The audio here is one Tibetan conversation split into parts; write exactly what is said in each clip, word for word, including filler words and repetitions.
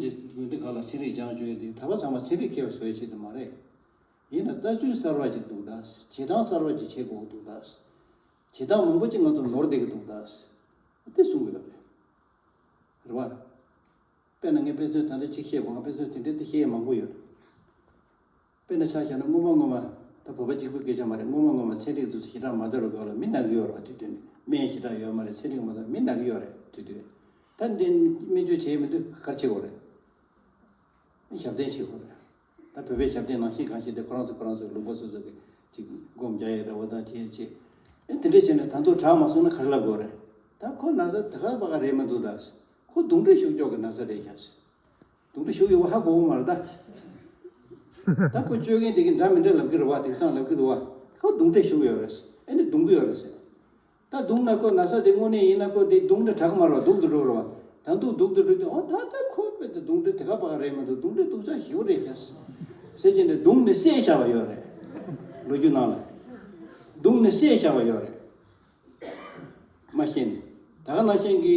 ཀྱི་དགོན་སྡེ་ཁག་ལ་ཚན་རིག་སྦྱང་བཅོས་ཡོད་དུས་གྲྭ་པ་ཚང་མ་ཚན་རིག་མཁས་པ་བཟོ་ཡ་ཆེད་དུ་མ་རེད། ཡིན་ན་ལྟ་ཚུལ་གསར་བ་ཅིག་འདུག་ད། བྱེད་སྟངས་གསར་བ་ཅིག་བྱེད་དགོས་འདུག་ད། བྱེད་སྟངས་མང་པོ་ཅིག་ང་ཚོ་ནོར་བསྡད་ཀྱི་འདུག་ད། དེ་གསུང་གི་ཡོད་རེད། རེད་བ། དཔེར་ན་ངས་དཔེ་མཚོན་ད་ལྟ་གཅིག་བཤད་དགོས། ང་དཔེ་མཚོན་དེ་འདྲའི་དེ་བཤད་ཡ་མང་པོ་ཡོད་རེད། དཔེར་ན་ཆ་བཞག་ན་སྔོན་མ་སྔོན་མ། ད་བོད་པ་གཅིག་པུའི་སྐད་ཆ་མ་རེད། སྔོན་མ་སྔོན་མ་ཚན་རིག་འདུག་ཟེར་ཞེ་དྲག་མ་དར་བའི་སྐབས་ལ་མི་ན་གི་ཡོད་རེད་བ། དུས་དུས་ནས་སྨན་ཞེ་དྲག་ཡོད་མ་རེད། ཚན་རིག་མ་དར། མི་ན་གི་ཡོད་རེད་དུས་དུས། ད་འདི་སྨན་བཅོས་བྱས་མི་འདུག་ག་རེ་བྱེད་དགོས་རེད། ཞབས་བརྟན་བྱེད་དགོས་རེད། ད་བོད་པའི་ཞབས་བརྟན་ནང་བཞིན་གང་ཞིག་དེ་ཁོ་རང་ཚོ་ཁོ་རང་ཚོའི་ལུང་པ་སོ་སོ་གི་ཅིག་སྒོམ་རྒྱག་ཡས་འདྲ་བོ་དང་དེ་བྱེད། ཨེ་དེ་འདྲས་བྱས་ནས་ད་དུང་དྲག་མ་སོང་ན་ག་རེ་ལབ་དགོས་རེད། ད་ཁོ་ན་ཚ་དེ་ག་པ་ག་རེད་མི་འདུག་ད། ཁོ་གདོན་འདྲེ་ཤུགས་ཀྱོག་གི་ན་ཚ་རེད་ཤག། གདོན་འདྲེ་ཤུགས་ཡོད་པ་ཧ་གོ་གི་མ་རེད་ད། ད་ཁོ་བཅོས་མཁན་དེ་གིས་འདྲ་མི་འདྲ་ལབ་ཀྱི་རེད་བ། དེང་སང་ལབ་ཀྱི་འདུག་བ། ཁོ་གདོན་འདྲེ་ཤུགས་ཡོད་རེད། ཨེ་ནི་གདུང་གི་ཡོད་རེད་ཟེར། ད་གདུང་ན་ཁོ་ན་ཚ་དེ་དངོས་གནས་ཡིན་ན་ཁོ་དེ་གདུང་འདྲེ་དྲག་གི་མ་རེད་བ། སྡུག་ཏུ་འགྲོ་རེད་བ། ད་སྡུག་སྡུག་ཏུ་འགྲོ་དུས་ཨོ་ད་ད་ཁོ་བས་དེ་གདུང་འདྲེ་དེ་ག་པ་ག་རེད་མི་འདུག། གདུང་འདྲེ་སྡུག་ཅག་ཞེ་པོ་རེད་ཤག་ཟེར་བྱས་ནས་གདུང་ནས་བསད་བཞག་པ་ཡོད་རེད། ལོ་རྒྱུས་ནང་ལ། གདུང་ནས་བསད་བཞག་པ་ཡོད་རེད། མ་ཤེས་ནས། ད་ག་ནང་བཞིན་གྱི་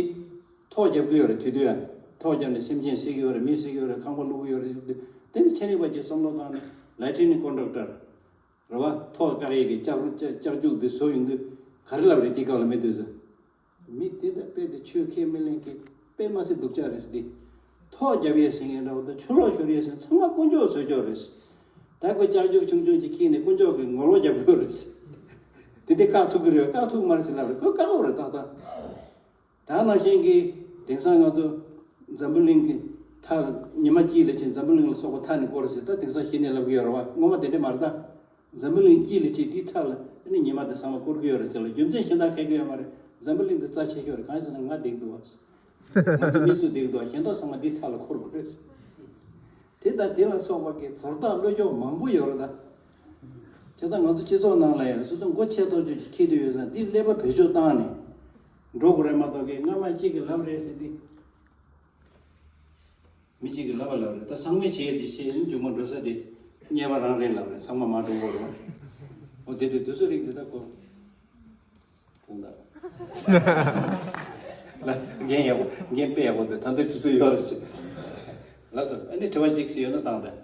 ཐོག་རྒྱབ་ཀྱི་ཡོད་རེད། དེ་དུས་ཡང་ཐོག་རྒྱབ་ནས་སེམས་ཅན་བསད་ཀྱི་ཡོད་རེད། མི་བསད་ཀྱི་ཡོད་རེད། ཁང་པ་བླུག་གི་ཡོད་རེད། དེ་ནི་ཚན་རིག་པ་ཅིག་བསམ་བློ་བཏང་ནས་lightning conductor རེད་བ། ཐོག་བཀག་ཡས་ཀྱི་ལྕགས་ལྕགས་ལྕགས་རྒྱུག་འདི་བཟོ་ཡོང་དུས་ག་རེ་ལབ་རེད། དེ་སྐབས་ལ་མི་འདུག་ཟེར། མི་དེ་ད་དཔེ་དེ་ཆོས་ཁས་མི་ལེན་མཁན་དཔེ་མ་སྲིད་སྡུག་ཅག་རེད་ཟེར། དེ་ཐོག་རྒྱབ་ཡས་ཟེར་མཁན་འདྲ་བོ་དང་ཆུ་ལོག་ཤོར་ཡས་ཟེར་མཁན་ཚང་མ་དཀོན་མཆོག་བཟོས་ཀྱོག་རེད་ཟེར། ད་ཁོ་ལྕགས་རྒྱུག་ཆུང་ཆུང་ཅིག་ཁྱེར་ནས་དཀོན་མཆོག་གི་ངོ་ལོག་རྒྱབ་ཀྱོག་རེད་ཟེར། དེ་འདྲའི་བཀག་ཐུབ་ཀྱི་རེད། བཀག་ཐུབ་མ་རེད་ཟེར་ལབ་རེད། ཁོས་བཀག་འོ་རེད་ཏག་ཏག། ད་ནང་བཞིན་གྱི་དེང་སང་ང་ཚོ་འཛམ་བུ་གླིང་གི་མཐའ་ཉི་མ་དཀྱིལ་ལ་ཕྱིན། འཛམ་བུ་གླིང་ལ་སོགས་པ་མཐའ་ནས་བསྐོར་ཟེར། ད་དེང་སང་གཞི་ནས་ལབ་ཀྱི་ཡོད་རེད་བ། སྔོན་མ་དེ་འདྲ་མ་རེད་ད། འཛམ་བུ་གླིང་དཀྱིལ་ལ་ཕྱིན། དེའི་མཐའ་ལ་ནི་ཉི་མ་དེ་ཚང་མ་བསྐོར་གྱི་ཡོད་རེད་ཟེར་ལ། རྒྱུ་མཚན་གཞན་དག་གང་ཡང་ཡོད་མ་རེད། འཛམ་བུ་གླིང་འདི་རྩ་ཆེ་ཤོས་རེད། གང་ཡིན་ཟེར་ན་ང་བསྡད་ཀྱི་འདུག་བ། ང་ཚོ་མི་སུ་བསྡད་ཀྱི་འདུག་བ། གཞན་དག་ཚང་མ་འདིའི་མཐའ་ལ་འཁོར་དགོས་རེད། དེ་དང་དེ་ལ་སོགས་པ་གི་ཚོར་བདག་བློ་ཁོག་མང་པོ་ཡོད་རེད་ད། བྱས་ཙང་ང་ཚོ་སྤྱི་ཚོགས་ནང་ལ་ཡང་སོ་སོ་མགོ་ཆེ་ཐག་ཆོད་ཅིག་འཁྱེར་བསྡད་ཡོད་ཙང་། འདི་ཀླད་པ་བེད་སྤྱོད་བཏང་ནས་འགྲོ་དགོས་རེད་མ་གཏོགས། གི་སྔ་མ་གཅིག་གིས་ལབ་རེད་ཟེར་ཏེ། མི་གཅིག་གིས་ལབ་པ་ལབ་རེད། ད་ཚང་མས་བྱས་ཏེ་བྱས་ནས་མཇུག་མ་འགྲོ་ས་དེ་རྙེད་པ་རང་རེད་ལབ་རེད། ཚང་མ་མ་འགྲོ་དགོས་རེད་བ། འོ་དེ་དུས་དུས་ཚོད་རིང་དེ་ད་གོ། དུང་ད། ལ་རྒན་ཡག་པོ། རྒན་དཔེ་ཡག་པོ་འདུག། ད་ལྟའི་དུས་ཚོད་ཡོད་རེད་ཟེར། ལགས་སོ། ཨ་ནི་དྲི་བ་གཅིག་ཞིག་ཡོད་ན་བཏང་དང་།